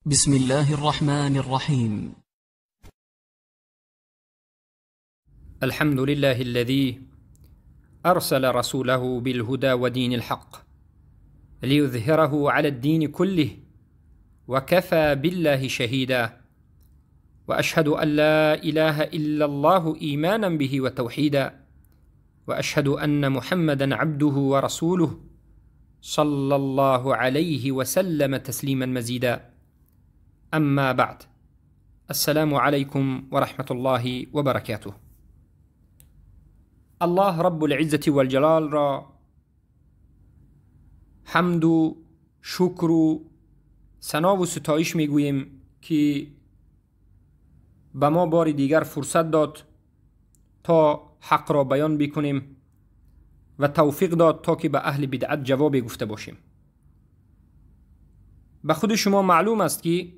بسم الله الرحمن الرحيم. الحمد لله الذي أرسل رسوله بالهدى ودين الحق ليظهره على الدين كله وكفى بالله شهيدا، وأشهد أن لا إله إلا الله إيمانا به وتوحيدا، وأشهد أن محمدا عبده ورسوله صلى الله عليه وسلم تسليما مزيدا. أما بعد، السلام عليكم ورحمة الله وبركاته. الله رب العزة والجلال را حمد و شکر و ثنا و ستایش میگوییم که به ما بار دیگر فرصت داد تا حق را بیان بکنیم و توفیق داد تا که به اهل بدعت جواب گفته باشیم. به خود شما معلوم است که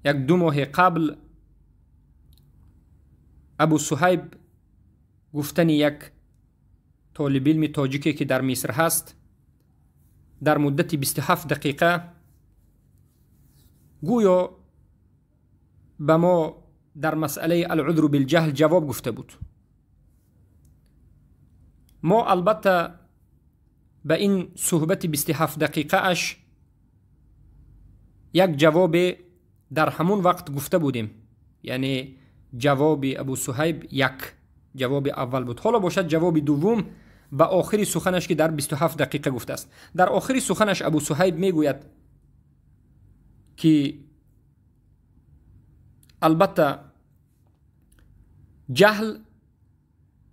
یک دو ماه قبل ابو صهیب گفتن یک طالب علم تاجیکی که در مصر هست در مدت 27 دقیقه گویا به ما در مسئله العذر بالجهل جواب گفته بود. ما البته به این صحبت 27 دقیقه اش یک جواب در همون وقت گفته بودیم، یعنی جواب ابو صهیب یک جواب اول بود. حالا باشد جواب دوم به آخری سخنش که در 27 دقیقه گفته است. در آخری سخنش ابو صهیب میگوید که البته جهل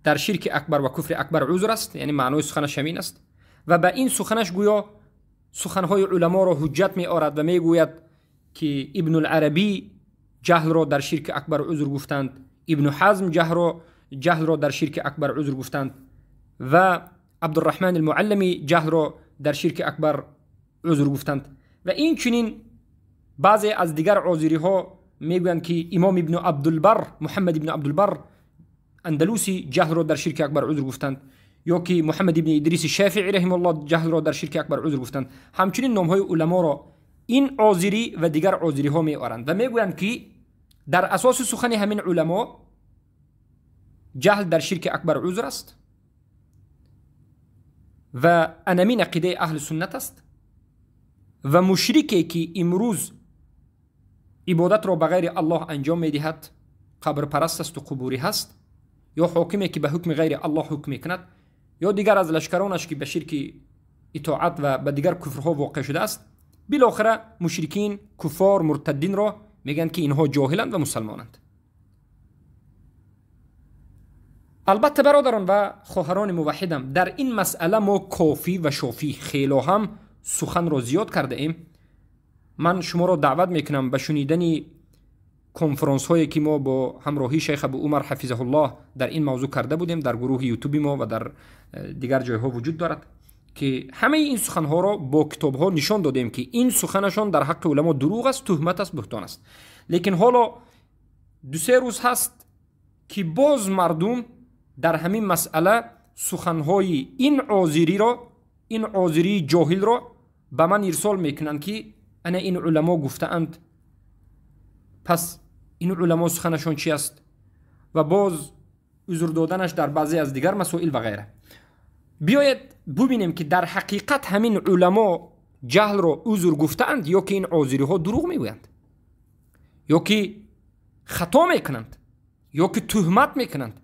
در شرک اکبر و کفر اکبر عذر است، یعنی معنای سخنش همین است، و به این سخنش گویا سخنهای علما را حجت می آورد و میگوید که ابن العربی جهل را در شرک اکبر عذر گفتند، ابن حزم جهل را در شرک اکبر عذر گفتند و عبدالرحمن المعلمی جهل را در شرک اکبر عذر گفتند. و این چنین بعضی از دیگر عذری ها میگویند که امام ابن عبدالبر، محمد ابن عبدالبر اندلوسی جهل را در شرک اکبر عذر گفتند، یا که محمد ابن ادریس شافعی رحمه الله جهل را در شرک اکبر عذر گفتند. همچنین نام های علما را این عذری و دیگر عذری ها می آورند و میگویند که در اساس سخن همین علما جهل در شرک اکبر عذر است و انمین عقیده اهل سنت است و مشرکی که امروز عبادت را به غیر الله انجام میدهد قبر پرست است و قبوری هست، یا حاکمی که به حکم غیر الله حکم میکند، یا دیگر از لشکرانش که به شرک اطاعت و به دیگر کفرها واقع شده است، بالاخره مشرکین، کفار، مرتدین را میگن که اینها جاهلند و مسلمانند. البته برادران و خواهران موحدم، در این مسئله ما کافی و شافی خیلی هم سخن را زیاد کرده ایم. من شما را دعوت میکنم به شنیدن کنفرانس هایی که ما با همراهی شیخ ابو عمر حفظه الله در این موضوع کرده بودیم، در گروه یوتیوب ما و در دیگر جایها وجود دارد که همه این سخنها را با کتاب ها نشان دادیم که این سخنشان در حق علما دروغ است، تهمت است، بهتان است. لیکن حالا دو سه روز هست که باز مردم در همین مسئله سخنهای این عازری را، این عازری جاهل را به من ارسال میکنند که انا این علما گفتند، پس این علما سخنشان چی است، و باز عذر دادنش در بعضی از دیگر مسائل و غیره. بیاید ببینیم که در حقیقت همین علما جهل را عذر گفتند یا که این عاذری ها دروغ میگویند، یا که خطا میکنند، یا که تهمت میکنند،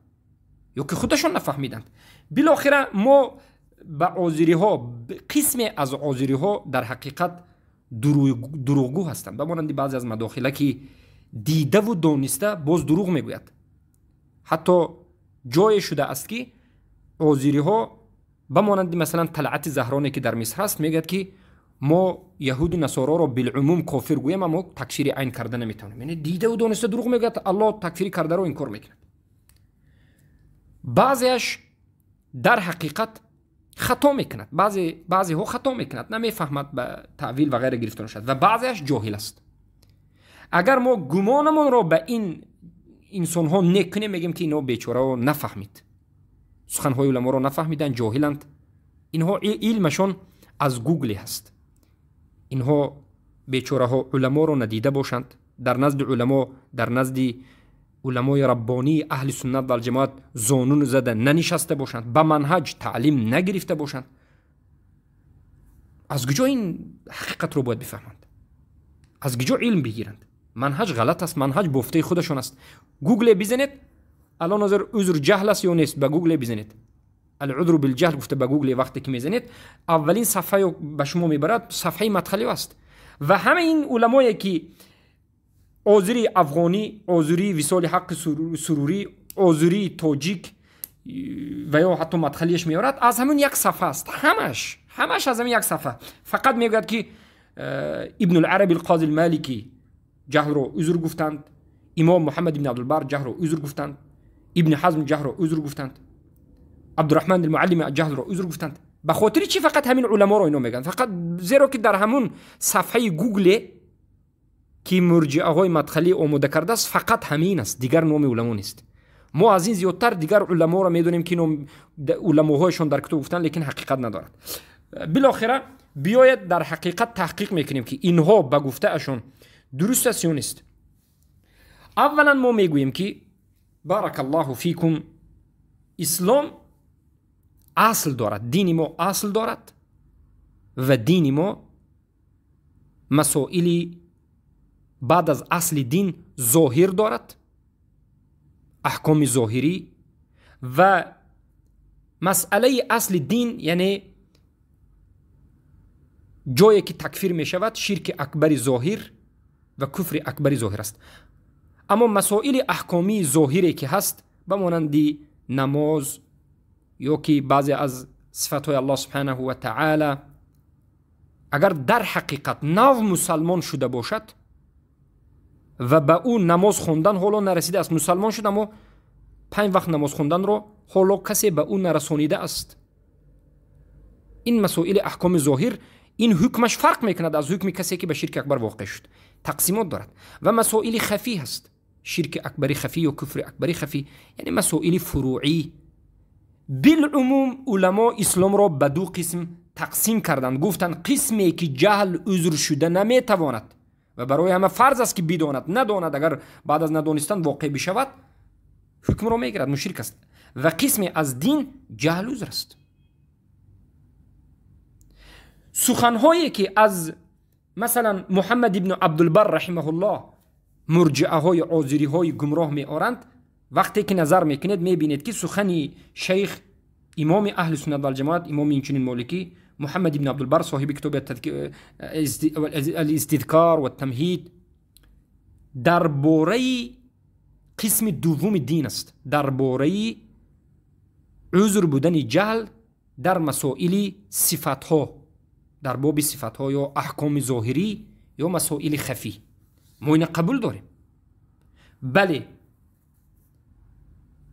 یا که خودشان نفهمیدند. بالاخره ما به عاذری ها، قسم از عاذری ها در حقیقت دروغگو هستند، به مانند بعضی از مداخله که دیده و دانسته باز دروغ میگوید. حتی جای شده است که عاذری ها به مانند مثلا طلعت زهرانی که در مصر هست میگه که ما یهود و نصارا را بالعموم کافر گویم اما تکفیر عین کرده نمیتونیم، یعنی دیده و دانسته دروغ میگه، الله تکفیر کرده رو انکار میکنه. بعضیش در حقیقت خطا میکند، بعضی ها خطا میکند، نمیفهمد، به تعویل و غیره گرفتار شد، و بعضیش جاهل است. اگر ما گمانمون را به این انسان ها نکنیم، میگیم که اینا بیچاره رو نفهمید، سخنهای علما را نفهمیدن، جاهلند، اینها علمشون از گوگل هست، اینها бечораҳо уламоро надида бошанд, дар назди уламо, дар назди уламои раббонии аҳли суннат валҷамоат зонун зада нанишаста бошанд, ба манҳаҷ таълим нагирифта бошанд, аз куҷо ин ҳақиқатро бояд бифаҳманд? Аз куҷо илм бигиранд? Манҳаҷ ғалат аст, манҳаҷ бофтаи худашон аст. Гугле бизанед, алон ҳозир узр ҷаҳл аст ё нест, ба гугле бизанед. Алъудру билҷаҳл гуфта ба гугле вақте ки мезанед, аввалин сафҳаё ба шумо мебарад, сафҳаи мадхалиё аст. Ва ҳамаи ин уламое ки озири афғонӣ, озири Висоли Ҳаққи Сурурӣ, озири тоҷик ва ё ҳатто мадхалиаш меорад, аз ҳамин як сафҳа аст. Ҳамаш аз ҳамин як сафҳа. Фақат мегӯяд ки Ибнулараби Алқози Алмаликӣ ҷаҳлро узр гуфтанд, имом Муҳаммад ибни Абдулбар ҷаҳлро узр гуфтанд, Ибни Ҳазм ҷаҳлро узр гуфтанд, Абдурраҳман Алмуаллими ҷаҳлро узр гуфтанд. Ба хотири чӣ фақат ҳамин уламоро ино мегӯянд? Фақат зеро ки дар ҳамун сафҳаи гугле ки мурҷиаҳои мадхалӣ омода кардааст, фақат ҳамин аст, дигар номи уламо нест. Мо аз ин зиёдтар дигар уламоро медонем ки уламоҳояшон дар китоб гуфтанд, лекин ҳақиқат надорад. Билохира биёед дар ҳақиқат таҳқиқ мекунем ки инҳо ба гуфтаашон дуруст аст ё нест. Аввалан мо мегӯем ки баракаллоҳу фикум, ислом асл дорад, дини мо асл дорад ва дини мо масоили баъд аз асли дин зоҳир дорад, аҳкоми зоҳирӣ, ва масъалаи асли дин, яъне ҷое ки такфир мешавад, ширки акбари зоҳир ва куфри акбари зоҳир аст. Аммо масоили аҳкомии зоҳире ки ҳаст, ба монанди намоз ё ки баъзе аз сифатҳои Аллоҳ субҳанаҳу ва таъала, агар дар ҳақиқат нав мусалмон шуда бошад ва ба ӯ намоз хондан ҳоло нарасидааст, мусалмон шуд, аммо 5 вақт намоз хонданро ҳоло касе ба ӯ нарасонидааст, ин масоили аҳкоми зоҳир, ин ҳукмаш фарқ мекунад аз ҳукми касе ки ба ширки акбар воқеъ шуд, тақсимот дорад. Ва масоили хафӣ ҳаст, ширки акбари хафӣ ё куфри акбари хафӣ, яъне масоили фуруӣ. Билумум уламо исломро ба ду қисм тақсим карданд. Гуфтанд қисме ки ҷаҳл узр шуда наметавонад ва барои ҳама фарз аст ки бидонад, надонад, агар баъд аз надонистан воқеъ бишавад, ҳукмро мегирад, мушрик аст. Ва қисме аз дин ҷаҳл узр аст. Суханҳое ки аз масалан Муҳаммад ибну Абдулбар раҳимаҳуллоҳ мурҷиаҳои озириҳои гумроҳ меоранд, вақте ки назар мекунед мебинед ки сухани шайх имоми аҳли суннат валҷамоат, имоми инчунин моликӣ Муҳаммад ибн Абдулбар, соҳиби китоби Алистидкор ва Тамҳид, дар бораи қисми дуввуми дин аст, дар бораи узр будани ҷаҳл дар масоили сифатҳо, дар боби сифатҳо ё аҳкоми зоҳирӣ ё масоили хафӣ. Мо ина қабул дорем. Бале,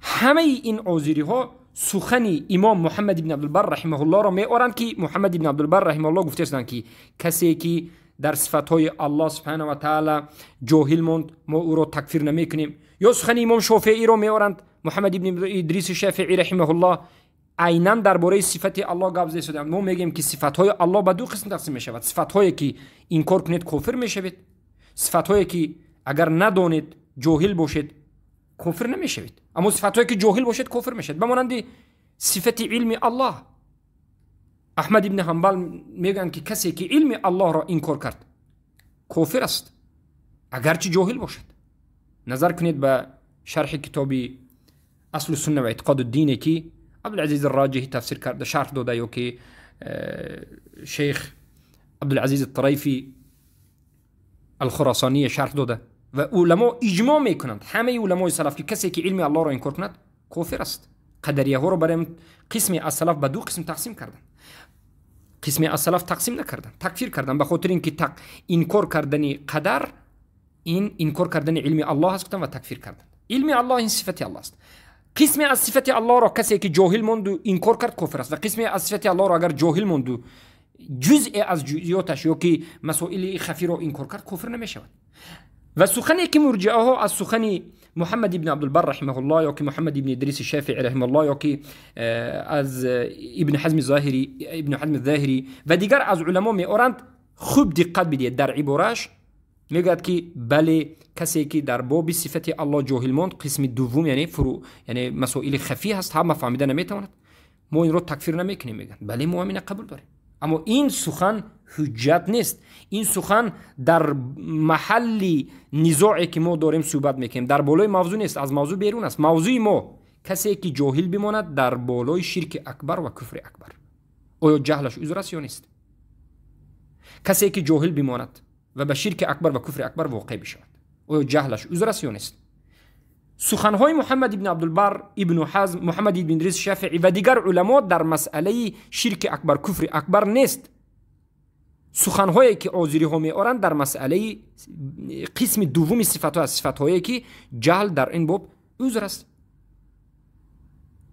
ҳамаи ин озириҳо сухани имом Муҳаммад ибн Абдулбар раҳимаҳуллоҳро меоранд ки Муҳаммад ибн Абдулбар раҳимаҳуллоҳ гуфтаистанд ки касе ки дар сифатҳои Аллоҳ субҳанаҳу ва таъала ҷоҳил монд, мо ӯро такфир намекунем. Ё сухани имом Шофеиро меоранд, Муҳаммад ибн Идриси Шафеӣ раҳимаҳуллоҳ айнан дар бораи сифати Аллоҳ гап зада. Мо мегӯем ки сифатҳои Аллоҳ ба ду қисм тақсим мешавад: сифатҳое ки инкор кунед кофир мешавед, сифатҳое ки агар надонед ҷоҳил бошед кофир намешавед, аммо сифатҳое ки ҷоҳил бошед кофир мешавед. Ба монанди сифати илми Аллоҳ, Аҳмад ибн Ҳанбал мегӯянд ки касе ки илми Аллоҳро инкор кард кофир аст, агарчи ҷоҳил бошад. Назар кунед ба шарҳи китоби Аслу сунна ва эътиқоду дине ки Абдулазиз Раҷиҳӣ тафсир карда, шарҳ дода, ё ки шейх Абдулазиз Тарайфи Алхурасония шарҳ дода. Ва уламо иҷмоъ мекунанд, ҳамаи уламои салаф, ки касе ки илми Аллоҳро инкор кунад кофир аст. Қадарияҳоро барои қисме аз салаф ба ду қисм тақсим карданд. Қисме аз салаф тақсим накарданд, такфир карданд, ба хотири ин ки инкор кардани қадар ин инкор кардани илми Аллоҳ аст, гуфтанд ва такфир карданд. Илми Аллоҳ ин сифати Аллоҳ аст. Қисме аз сифати Аллоҳро касе ки ҷоҳил монду инкор кард кофир аст, ва қисме аз сифати Аллоҳро агар ҷоҳил монду ҷузъе аз ҷузъиёташ ё ки масоили хафиро инкор кард кофир намешавад. Ва сухане ки мурҷиаҳо аз сухани Муҳаммад ибн Абдулбар раҳимаҳуллоҳ ё ки Муҳаммад ибн Идриси Шафеӣ раҳимаҳуллоҳ ё ки аз Ибн Ҳазми Зоҳирӣ, Ибн Ҳазми Зоҳирӣ ва дигар аз уламо меоранд, Хуб диққат бидиҳед, дар иборааш мегӯяд, ки бале, касе ки дар боби сифати Аллоҳ ҷоҳил монд, қисми дуввум, яъне фурӯ, яъне масоили хафӣ ҳаст, ҳама фаҳмида наметавонад, мо инро такфир намекунем, мегӯянд. Бале, мо ҳамина қабул дорем, аммо ин сухан ҳуҷҷат нест. Ин сухан дар маҳалли низоъе ки мо дорем суҳбат мекунем, дар болои мавзӯъ нест, аз мавзӯъ берун аст. Мавзӯи мо касе ки ҷоҳил бимонад дар болои ширки акбар ва куфри акбар, оё ҷаҳлаш узр аст ё нест? Касе ки ҷоҳил бимонад ва ба ширки акбар ва куфри акбар воқеъ бишавад, оё ҷаҳлаш узр аст ё нест? Суханҳои Муҳаммад ибн Абдулбар, Ибну Ҳазм, Муҳаммад ибн Идрис Шафиӣ ва дигар уламо дар масъалаи ширки акбар, куфри акбар нест. Суханҳое ки озириҳо меоранд дар масъалаи қисми дуввуми сифатҳо аст, сифатҳое ки ҷаҳл дар ин боб узр аст,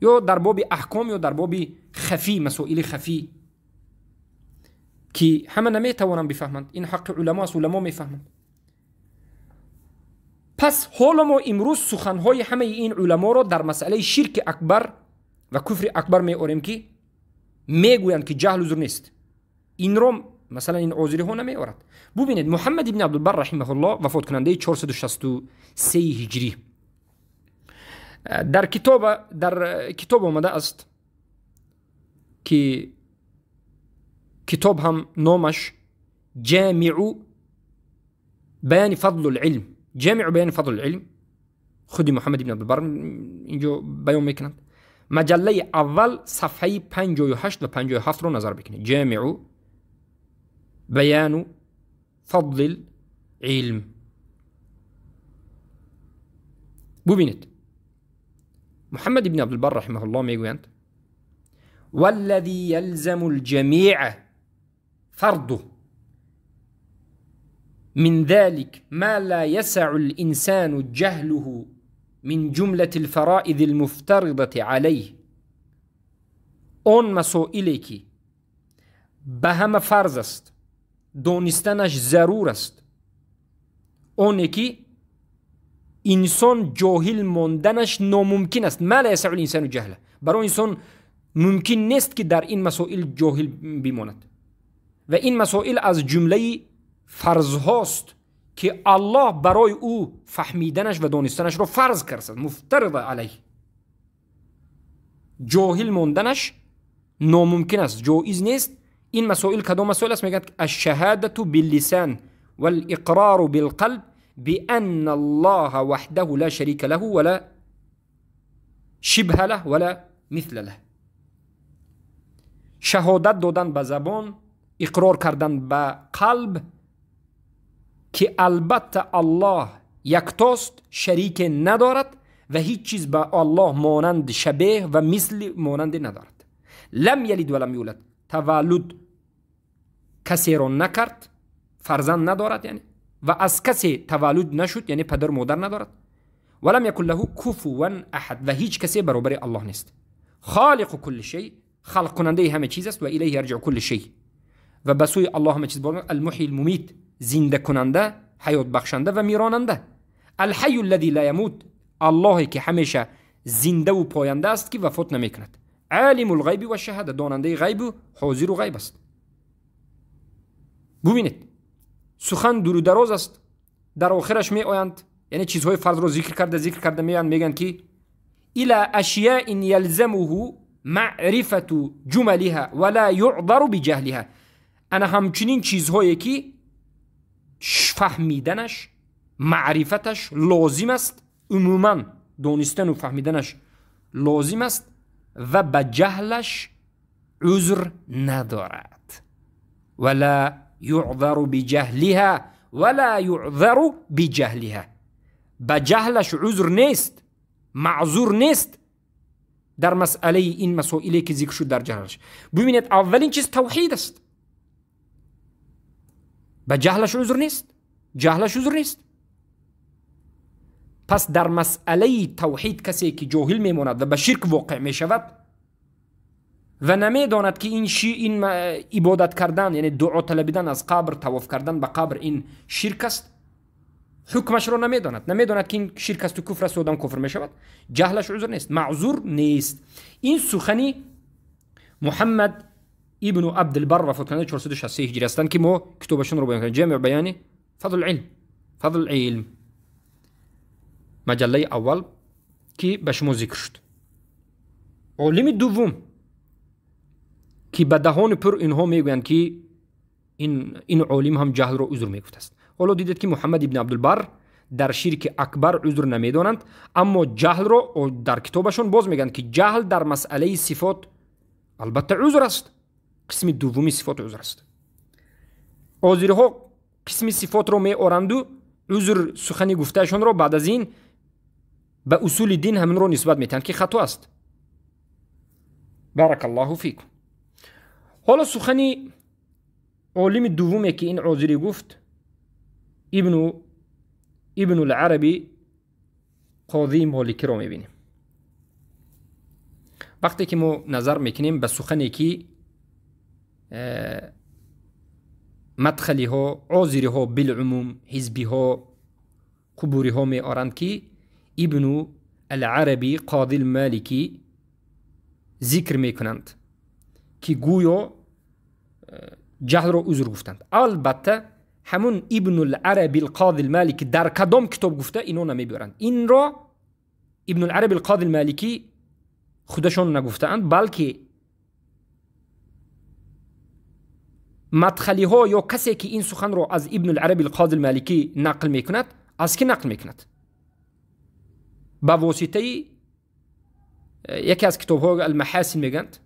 ё дар боби аҳком, ё дар боби хафӣ, масоили хафӣ ки ҳама наметавонанд бифаҳманд. Ин ҳаққи уламо аст, уламо мефаҳманд. Пас ҳоло мо имрӯз суханҳои ҳамаи ин уламоро дар масъалаи ширки акбар ва куфри акбар меорем, ки мегӯянд ки ҷаҳл узр нест. Инро масалан ин озириҳо намеорад. Бубинед, Муҳаммад ибн Абдулбар раҳимаҳуллоҳ, вафоткунандаи 463 ҳиҷрӣ, дар китоб омада аст, ки китоб ҳам номаш Ҷамиу баёни фадлу лилм, Ҷамиу баёни фадлу лилм, худи Муҳаммад ибн Абдулбар инҷо баён мекунанд. Маҷаллаи аввал, сафҳаи 58 ва 57-ро назар бикунед. Ҷамиу баёну фадли илм. Бубинед, Муҳаммад ибн Абдулбар раҳимаҳуллоҳ мегӯянд: والذي يلزم الجميع فرضه من ذلك ما لا يسع الإنسان جهله من جملة الفرائض المفترضة عليه. Он масоиле ки ба ҳама фарз аст, донистанаш зарур аст, оне ки инсон ҷоҳил монданаш номумкин аст. ما لا يسع الإنسان جهله, барои инсон мумкин нест, ки дар ин масоил ҷоҳил бимонад, ва ин масоил аз ҷумлаи фарзҳост, ки Аллоҳ барои ӯ фаҳмиданаш ва донистанашро фарз кардааст, مفترض عليه, ҷоҳил монданаш номумкин аст, ҷоиз нест. Ин масоил кадом масоил аст? Мегӯяд: الشهادة باللسان والإقرار بالقلب بأن الله وحده لا شريك له ولا شبه له ولا مثل له. Шаҳодат додан ба забон, иқрор кардан ба қалб, ки албатта Аллоҳ яктост, шарике надорад ва ҳеҷ чиз ба Аллоҳ монанд, шабеҳ ва мисли монанде надорад. لم يلد ولم يولد, таваллуд касеро накард, фарзанд надорад яъне, ва аз касе таваллуд нашуд, яъне падару модар надорад. ولم يكن له كفوا أحد, ва ҳеҷ касе баробари Аллоҳ нест. خالق كل شيء, халқкунандаи ҳама чиз аст. وإليه يرجع كل شيء, ва ба сӯи Аллоҳ ҳама чиз. المحيي المميت, зиндакунанда, ҳаётбахшанда ва миронанда. الحي الذي لا يموت, Аллоҳе ки ҳамеша зиндаву поянда аст, ки вафот намекунад. عالم الغيب والشهادة, донандаи ғайбу ҳозиру ғайб аст. Бубинед, сухан дуру дароз аст. Дар охираш меоянд, яъне чизҳои фарзро зикр карда меоянд, мегӯянд, ки إلى أشياء يلزمه معرفة جملها ولا يعذر بجهلها. Ана ҳамчунин чизҳое ки фаҳмиданаш, маърифаташ лозим аст, умуман донистану фаҳмиданаш лозим аст ва ба ҷаҳлаш узр надорад. ولا يعذر بجهلها, ولا يعذر بجهلها, ба ҷаҳлаш узр нест, маъзур нест дар масъалаи ин масоиле ки зикр шуд дар ҷаҳлаш. Бубинед, аввалин чиз тавҳид аст. Ба ҷаҳлаш узр нест, ҷаҳлаш узр нест. Пас дар масъалаи тавҳид касе ки ҷоҳил мемонад ва ба ширк воқеъ мешавад ва намедонад, ки ин ибодат кардан, яъне дуо талабидан аз қабр, тавоф кардан ба қабр, ин ширк аст, ҳукмашро намедонад, намедонад, ки ин ширк асту куфр аст, одам куфр мешавад, ҷаҳлаш узр нест, маъзур нест. Ин сухани Муҳаммад Ибну Абдулбар вафот кардани 463 ҳиҷрӣ ҳастанд, ки мо китобашонро баён кардем. Ҷамъ баёни Фазл илм, Фазл илм, маҷаллаи аввал ки ба шумо зикр шуд. Олими дуввум ки ба даҳони пур инҳо мегӯянд, ки ин олим ҳам ҷаҳлро узр мегуфтааст. Ҳоло дидед, ки Муҳаммад ибни Абдулбар дар ширки акбар узр намедонанд, аммо ҷаҳлро дар китобашон боз мегӯянд, ки ҷаҳл дар масъалаи сифот албатта узр аст. Қисми дуввуми сифот узр аст. Озириҳо қисми сифотро меоранду узр сухани гуфтаашонро баъд аз ин ба усули дин ҳаминро нисбат метиҳанд, ки хато аст. Баракаллоҳу фикум. Ҳоло сухани олими дуввуме, ки ин озирӣ гуфт, Ибнулараби қозии Моликиро мебинем. Вақте ки мо назар мекунем ба сухане, ки мадхалиҳо, озириҳо, билумум ҳизбиҳо, қубуриҳо меоранд, ки Ибну Алараби қози Маликӣ зикр мекунанд, ки гӯё ҷаҳлро узр гуфтанд. Албатта ҳамун Ибнулараби қози Маликӣ дар кадом китоб гуфта ино намебиёранд. Инро Ибнулараби қози Маликӣ худашон нагуфтаанд, балки мадхалиҳо ё касе, ки ин суханро аз Ибнулараби қози Маликӣ нақл мекунад, аз кӣ нақл мекунад? Ба воситаи яке аз китобҳо Алмаҳасин мегӯянд,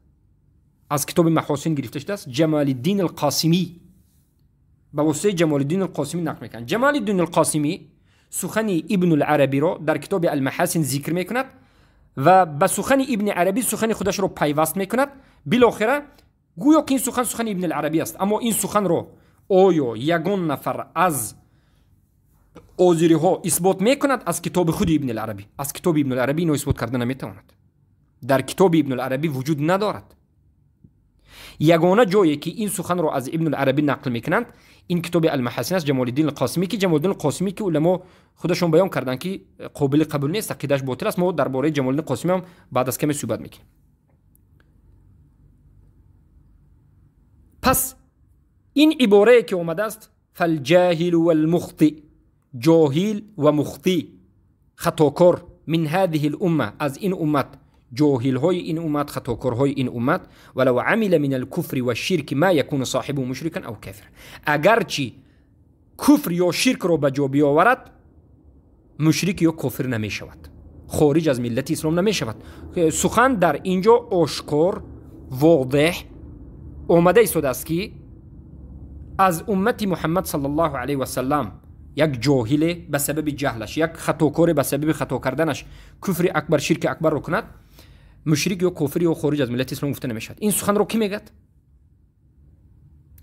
аз китоби Маҳосин гирифта шудааст, Ҷамолиддин Алқосимӣ. Ба воситаи Ҷамолиддин Алқосимӣ нақл мекунанд. Ҷамолиддин Алқосимӣ сухани Ибнуларабиро дар китоби Алмаҳасин зикр мекунад ва ба сухани Ибни Арабӣ сухани худашро пайваст мекунад. Билохира гӯё ки ин сухан сухани Ибни Арабӣ аст, аммо ин суханро оё ягон нафар аз озириҳо исбот мекунад аз китоби худи Ибни Арабӣ? Аз китоби Ибни Арабӣ ино исбот карда наметавонад. Дар китоби Ибни Арабӣ вуҷуд надорад. Ягона ҷое, ки ин суханро аз Ибни Арабӣ нақл мекунанд, ин китоби Алмаҳасин аст, Ҷамолиддин Қосимӣ, ки Ҷамолиддин Қосимӣ, ки уламо худашон баён карданд, ки қобили қабул нест, ақидааш ботил аст. Мо дар бораи Ҷамолиддин Қосимӣ ҳам баъд аз каме суҳбат мекунем. Пас ин иборае, ки омадааст, фалҷаҳилу валмухти, ҷоҳил ва мухти, хатокор, мин ҳадиҳи лумма, аз ин уммат, ҷоҳилҳои ин уммат, хатокорҳои ин уммат, валав амила мин алкуфри вашширки ма якуну соҳибу мушрикан ав кафира, агарчи куфр ё ширкро ба ҷо биёварад, мушрик ё кофир намешавад, хориҷ аз миллати ислом намешавад. Сухан дар ин ҷо ошкор, водеҳ омада истодааст, ки аз уммати Муҳаммад саллаллоҳу алайҳи васаллам як ҷоҳиле ба сабаби ҷаҳлаш, як хатокоре ба сабаби хато карданаш куфри акбар, ширки акбарро кунад, мушрик ё кофир ё хориҷ аз миллати ислом гуфта намешавад. Ин суханро кӣ мегӯяд?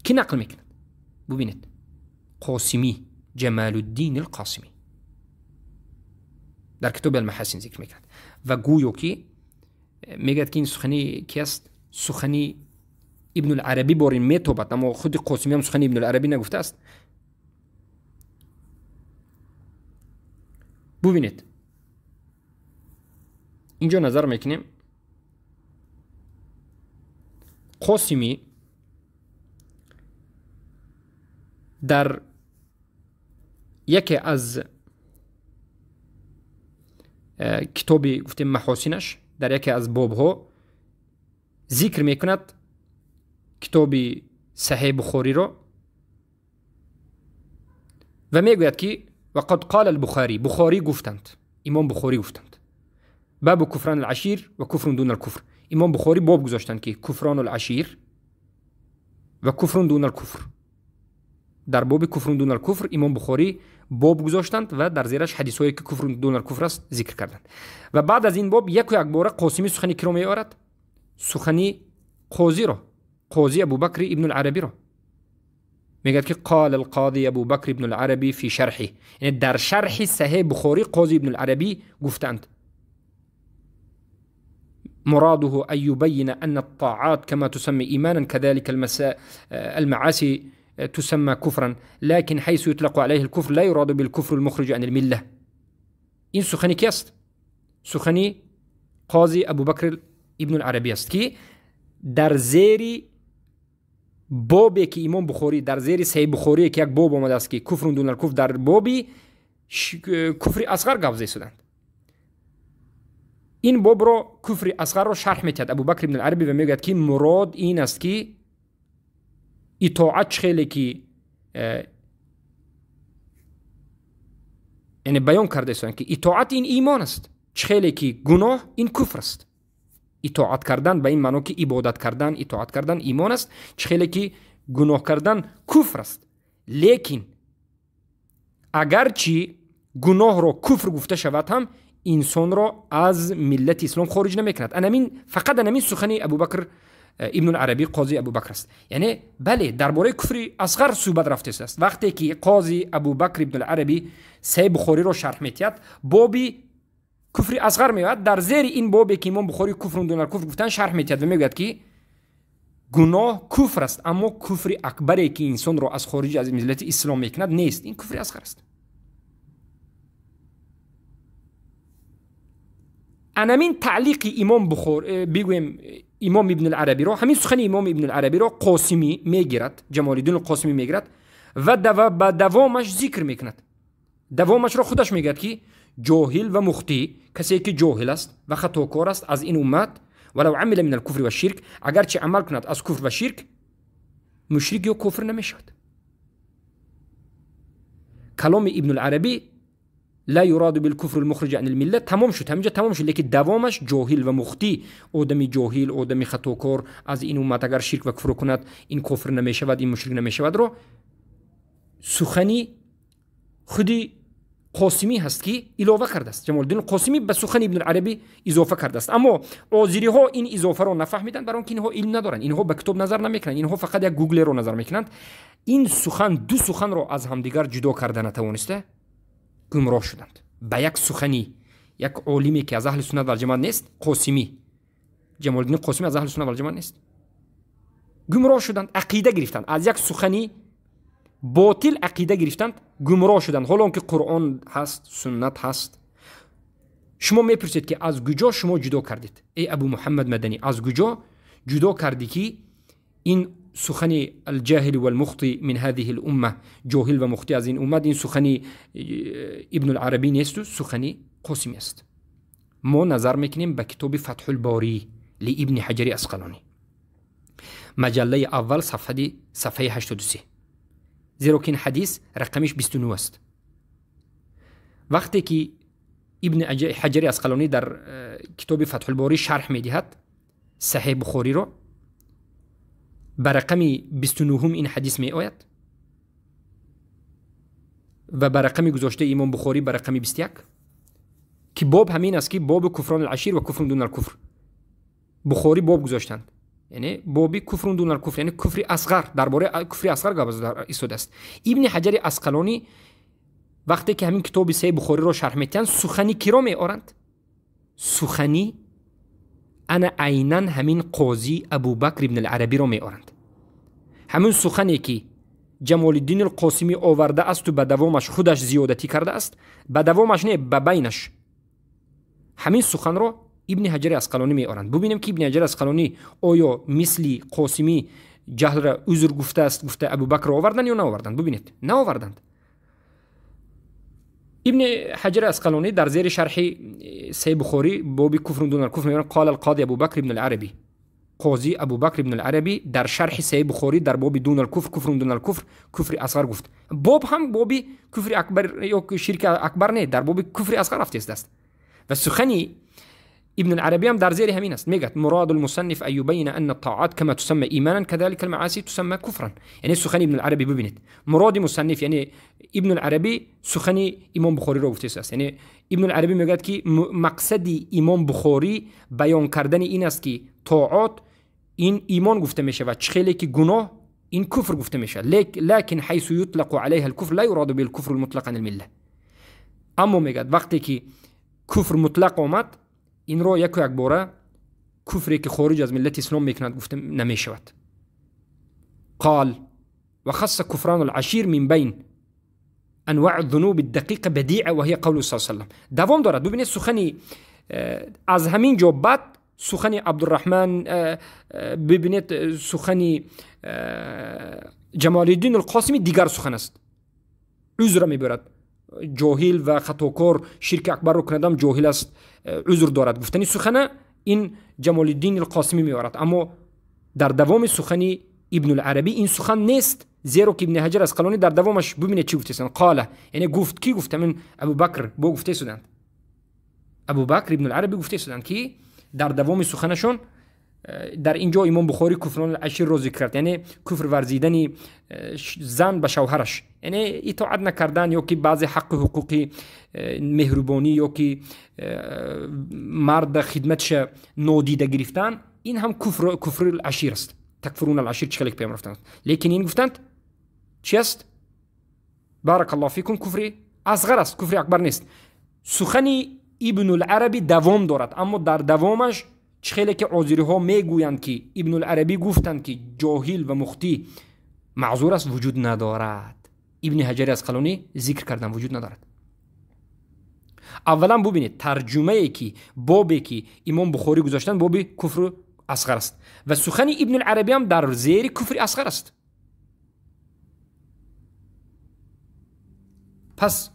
Кӣ нақл мекунад? Бубинед, Қосимӣ, Ҷамалуддин Алқосимӣ дар китоби Алмаҳасин зикр мекунад ва гӯё ки мегӯяд, ки ин сухани ки аст? Сухани Ибнуларабӣ бор ин метобад, аммо худи Қосимӣ ҳам сухани Ибнуларабӣ нагуфтааст. Бубинед, инҷо назар мекунем, Қосимӣ дар яке аз китоби гуфтем Маҳосинаш, дар яке аз бобҳо зикр мекунад китоби Саҳеҳ Бухориро ва мегӯяд, ки вақад қала Албухарӣ, Бухорӣ гуфтанд, имом Бухорӣ гуфтанд, бабу куфран алашир ва куфрун дун алкуфр. Имом Бухорӣ боб гузоштанд, ки куфрон алашир ва куфрун дун алкуфр. Дар боби куфрун дун алкуфр имом Бухорӣ боб гузоштанд ва дар зераш ҳадисҳое, ки куфрун дун алкуфр аст, зикр карданд. Ва баъд аз ин боб яку якбора Қосимӣ сухани киро меорад? Сухани қозиро, қози Абубакри Ибнуларабиро. Мегӯяд, ки қала алқози Абубакр Ибнуларабӣ фи шарҳи, яъне дар шарҳи Саҳеҳ Бухорӣ қози Ибнуларабӣ гуфтанд: مراده أن يبين أن الطاعات كما تسمى إيمانا كذلك المعاصي تسمى كفرا، لكن حيث يطلق عليه الكفر لا يراد بالكفر المخرج عن الملة. این سخنی کی است؟ سخنی قاضی ابوبکر ابن العربی است که در زیر Бобе ки Имом Бухорӣ дар зери Саҳеҳи Бухорӣ ки як боб омадааст ки куфрун дунал куфр, дар боби куфри асғар гап зада. Ин бобро, куфри асғарро шарҳ метиҳад Абубакр ибн ал-Арабӣ ва мегӯяд ки мурод ин аст ки итоат хеле ки яъне баён кардаистанд ки итоат ин имон аст, хеле ки гуноҳ ин куфр аст. Итоат кардан ба ин маъно ки ибодат кардан, итоат кардан имон аст, хеле ки гуноҳ кардан куфр аст. Лекин агарчи гуноҳро куфр гуфта шавад ҳам инсонро аз миллати ислом хориҷ намекунад. Анамин фақат анамин сухани Абубакр ибн ал-Арабӣ, қози Абубакр аст. Яъне бале, дар бораи куфри асғар суҳбат рафтааст. Вақте ки қози Абубакр ибн ал-Арабӣ Саҳеҳи Бухориро шарҳ метиҳад, боби куфри асғар меояд. Дар зери ин бобе ки Имом Бухорӣ куфрун дунал куфр гуфтан шарҳ метиҳад ва мегӯяд ки гуноҳ куфр аст, аммо куфри акбаре ки инсонро аз хориҷ аз миллати ислом мекунад нест, ин куфри асғар аст. Анамин таълиқи Имом Бухор, бигӯем Имом ибн ал-Арабиро, ҳамин сухани Имом ибн ал-Арабиро Қосимӣ мегирад, Ҷамолиддин Қосимӣ мегирад ва ба давомаш зикр мекунад. Давомашро худаш мегӯяд ки ҷоҳил ва мухтӣ, касе ки ҷоҳил аст ва хатокор аст аз ин уммат, валав амила мин ал-куфри ва-ширк, агарчи амал кунад аз куфр ва ширк, мушрик ё кофир намешавад. Каломи ибн ал-Арабӣ لا يراد بالكفر المخرج عن الملة тамом шуд, ҳаминҷа тамом шуд. Лекин давомаш ҷоҳил ва мухтӣ, одами ҷоҳил, одами хатокор аз ин уммат агар ширк ва куфр кунад, ин кофир намешавад, ин мушрик намешавадро сухани худи Қосимӣ ҳаст ки илова кардааст. Ҷамолиддин Қосимӣ ба сухани ибн ал-Арабӣ изофа кардааст. Аммо озириҳо ин изофаро нафаҳмиданд, барои он ки инҳо илм надоранд, инҳо ба китоб назар намекунанд, инҳо фақат як гуглеро назар мекунанд. Ин сухан, ду суханро аз ҳамдигар ҷудо карда натавониста гумроҳ шуданд. Ба як сухани як олиме ки аз аҳли суннат валҷамоат нест, Қосимӣ, Ҷамолиддин Қосимӣ аз аҳли суннат валҷамоат нест, гумроҳ шуданд, ақида гирифтанд, аз як сухани ботил ақида гирифтанд, гумроҳ шуданд. Ҳоло он ки Қуръон ҳаст, суннат ҳаст. Шумо мепурсед ки аз куҷо шумо ҷудо кардед? Эй Абу Муҳаммад Маданӣ, аз куҷо ҷудо кардӣ ки ин сухани алҷаҳил валмухти мин ҳадиҳи лумма, ҷоҳил ва мухти аз ин уммат, ин сухани ибн ал-Арабӣ несту сухани Қосимӣ аст? Мо назар мекунем ба китоби Фатҳулборӣ ли ибни Ҳаҷари Асқалонӣ, маҷаллаи аввал, сафҳаи 83, зеро ки ин ҳадис рақамиш 29 аст. Вақте ки ибни Ҳаҷари Асқалонӣ дар китоби Фатҳулборӣ шарҳ медиҳад Саҳеҳ Бухориро, ба рақами 29 ин ҳадис меояд ва ба рақами гузоштаи Имом Бухорӣ ба рақами 21, ки боб ҳамин аст ки боби куфрон алашир ва куфрун дун алкуфр. Бухорӣ боб гузоштанд, яъне боби куфрун дун алкуфр, яъне куфри асғар, дар бораи куфри асғар гап истодааст. Ибни Ҳаҷари Асқалонӣ вақте ки ҳамин китоби Саҳеҳи Бухориро шарҳ метиҳанд, сухани киро меоранд? Сухани ана айнан ҳамин қози Абубакр ибн ал-Арабиро меоранд. Ҳамин сухане ки Ҷамолиддин Қосимӣ овардаасту ба давомаш худаш зиёдатӣ кардааст, ба давомаш не, ба байнаш, ҳамин суханро ибни Ҳаҷари Асқалонӣ меоранд. Бубинем ки ибни Ҳаҷари Асқалонӣ оё мисли Қосимӣ ҷаҳлра узр гуфтааст, гуфта Абубакрро оварданд ё наоварданд? Бубинед, наоварданд. Ибни Ҳаҷари Асқалонӣ дар зери шарҳи Саҳеҳи Бухорӣ боби куфрун дун алкуфр меоранд: қол алқози Абубакр ибн ал-Арабӣ. Қози Абубакр ибн ал-Арабӣ дар шарҳи Саҳеҳи Бухорӣ дар боби дун алкуфр, куфрун дун алкуфр, куфри асғар гуфт. Боб ҳам боби куфри акбар ё ширки акбар не, дар боби куфри асғар рафтааст. Ва сухани ибн ал-Арабӣ ҳам дар зери ҳамин аст. Мегӯяд: муроду л-мусанниф ан юбайина анна ат-тоат кама тусамма иманан кадалика ал-маъаси тусамма куфран. Яъне сухани ибн ал-Арабӣ бибинед, муроди мусанниф, яъне ибн ал-Арабӣ сухани Имом Бухориро гуфтааст. Яъне ибн ал-Арабӣ мегӯяд ки мақсади Имом Бухорӣ баён кардани ин аст ки тоат ин имон гуфта мешавад, чӣ хеле ки гуноҳ ин куфр гуфта мешавад. Лакин ҳайсу ютлақу алайҳа ал-куфр ла юраду бил-куфру ал-мутлақ ан ал-милла. Аммо мегӯяд вақте ки куфр мутлақ омад, инро яку якбора куфре ки хориҷ аз миллати ислом мекунад гуфта намешавад. Қол ва хасса куфрану ал-ашир мин байн анваъ ад-дунуб ад-дақиқа бадиъа ва ҳия қавлу саллаллоҳу алайҳи васаллам. Давом дорад. Бубинед, сухани аз ҳамин ҷо баъд Сухани Абдурраҳман бибинед, сухани Ҷамолиддин Алқосими дигар сухан аст. Узра мебарад. Ҷоҳил ва хатокор ширки акбарро кунадам ҷоҳил аст, узр дорад. Гуфтани сухана ин Ҷамолиддин Алқосимӣ меорад. Аммо дар давоми сухани Ибнуларабӣ ин сухан нест, зеро ки Ибни Ҳаҷар Асқалонӣ дар давомаш бибинед чӣ гуфтесанд. Қола, яъне гуфт, ки гуфт? Ҳамин Абубакр бо гуфте суданд. Абубакр Ибнуларабӣ гуфте суданд, ки дар давоми суханашон дар ин ҷо Имом Бухорӣ куфрон аширро зикр кард, яъне куфр варзидани зан ба шавҳараш, яъне итоат накардан ё ки баъзе ҳаққу ҳуқуқи меҳрубонӣ ё ки марда хидматша нодида гирифтан, ин ҳам куфри ашир аст. Такфурун алашир чӣ хеле паём рафтанд. Лекин ин гуфтанд чи аст? Баракаллоҳу фикум, куфри асғар аст, куфри акбар нест. Сухани Ибнуларабӣ давом дорад, аммо дар давомаш чӣ хеле ки озириҳо мегӯянд, ки Ибнуларабӣ гуфтанд, ки ҷоҳил ва мухтӣ маъзур аст, вуҷуд надорад. Ибни Ҳаҷари Асқалонӣ зикр кардан вуҷуд надорад. Аввалан бубинед тарҷумае ки бобе ки Имом Бухорӣ гузоштанд, боби куфру асғар аст ва сухани Ибнуларабӣ ҳам дар зери куфри асғар аст. Пас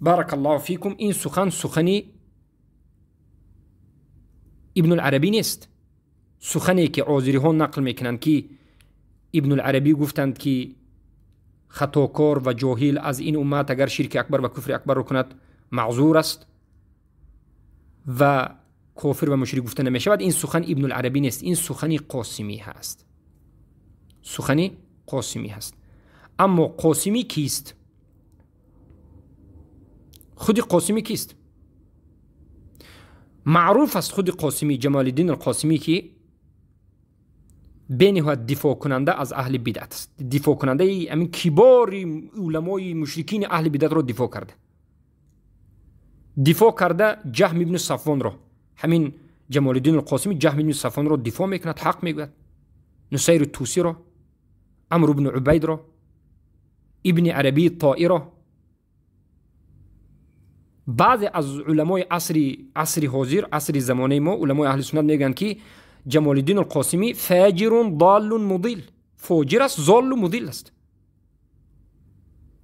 баракаллоҳу фикум, ин сухан сухани Ибнуларабӣ нест. Сухане ки озириҳо нақл мекунанд, ки Ибнуларабӣ гуфтанд, ки хатокор ва ҷоҳил аз ин уммат агар ширки акбар ва куфри акбарро кунад маъзур аст ва кофир ва мушрик гуфта намешавад, ин сухан Ибнуларабӣ нест, ин сухани Қосимӣ ҳаст. Сухани Қосимӣ ҳаст. Аммо Қосимӣ кист? Худи Қосимӣ кист? Маъруф аст худи Қосимӣ, Ҷамолиддин Алқосимӣ, ки бениҳоят дифоъкунанда аз аҳли бидъат аст. Дифоъкунандаи ҳамин кибори уламои мушрикини аҳли бидъатро дифоъ карда. Дифоъ карда Ҷаҳм ибни Сафвонро. Ҳамин Ҷамолиддин Алқосимӣ Ҷаҳм ибни Сафвонро дифоъ мекунад, ҳақ мегӯяд. Нусайри Тусиро, Амр ибни Убайдро, Ибни Арабии Тоиро. Баъзе аз уламои асри ҳозир, асри замонаи мо, уламои аҳли суннат мегӯянд, ки Ҷамолиддин Алқосимӣ фаҷирун доллун мудил, фоҷир аст, золлу мудил аст.